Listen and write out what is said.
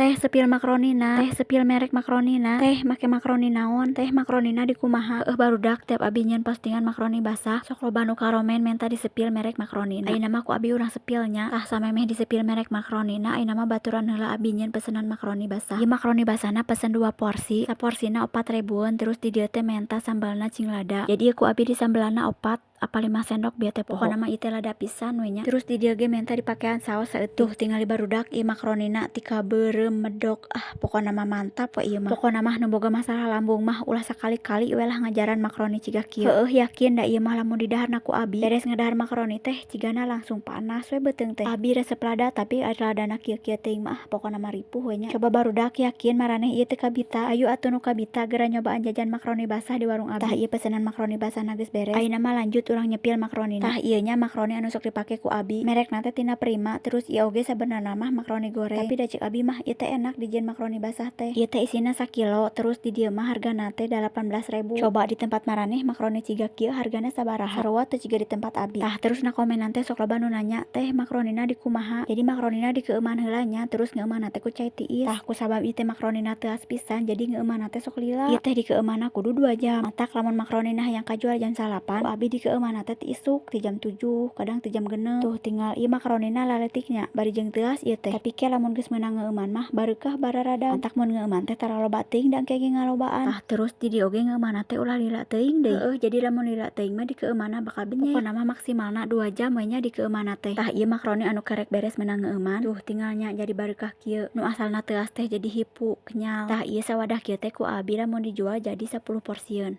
Teh, spill makronina. Teh, spill merek makronina. Teh, make makroni naon? Teh, makronina di kumaha? Barudak, tiap abi nyieun postingan makroni basah, sok loba nu karomen menta di-spill merek makronina. Ayeuna mah ku abi urang spill nya. Tah, samemeh di-spill merek makronina, ayeuna mah baturan heula abi nyieun pesenan makroni basah. Ieu makroni basahna pesen dua porsi, saporsina 4 ribueun. Terus di dieu teh menta sambalna cing lada. Jadi ku abi disambelanna opat apa 5 sendok bieu teh, pokona mah ieu teh lada pisan we nya. Terus di dieu ge menta dipakean saos saeutik. Tuh, tingali barudak, ieu makronina tika beureum medok. Ah, pokona mah mantap we ieu mah. Pokona mah nu boga masalah lambung mah ulah sakali-kali we lah ngajaran makroni ciga kieu. Heueuh, yakin da ieu mah lamun didaharna ku abi, beres ngedahar makroni teh cigana langsung panas we beuteung teh. Abi resep lada, tapi ari ladana kieu-kieu teuing mah, ah, pokona mah ripuh we nya. Coba barudak, yakin maraneh ieu teu kabita? Ayu atuh nu kabita geura nyobaan jajan makroni basah di warung abi. Tah, ieu pesenan makroni basahna geus beres. Ayeuna mah lanjut urang nyepil makronina. Tah, ieu nya makroni anu sok dipake ku abi. Merekna teh tina Prima. Terus ieu oge sabenerna mah makroni goreng. Tapi da ceuk abi mah ieu teh enak dijieun makroni basah teh. Ieu teh isina sakilo, terus di dieu mah hargana teh 18 ribu. Coba di tempat maraneh makroni ciga kieu hargana sabaraha? Sarua teu ciga di tempat abi? Tah, terus na komenan teh sok loba nu nanya, "Teh, makronina di kumaha?" Jadi makronina dikeueuman heula nya, terus ngeueumanna teh ku cai tiis. Tah, kusabab ieu teh makronina teuas pisan, jadi ngeueumanna teh sok lila. Ieu teh dikeueumanna kudu 2 jam. Matak lamun makronina hayang kajual jam 9, ku abi dikeueumanna teh ti isuk ti jam 7, kadang ti jam 6. Tuh, tinggal ieu makronina laletik nya, bari jeung teuas ieu teh. Tapi ke lamun geus meunang ngeueuman mah bareukah bararadam. Matak mun ngeueuman teh tara loba teuing, da engke ge ngalobaan. Tah, terus di dieu oge ngeueumanna teh ulah lila teuing deui. Heueuh, jadi lamun lila teuing mah dikeueumanna bakal benyek. Pokona mah maksimalna 2 jam we nya dikeueumanna teh. Tah, ieu makroni anu kerek beres meunang ngeueuman. Tuh, tinggal nya, jadi bareukah kieu. Nu asalna teuas teh jadi hipu, kenyal. Tah, ieu sawadah kieu teh ku abi lamun dijual jadi 10 porsieun.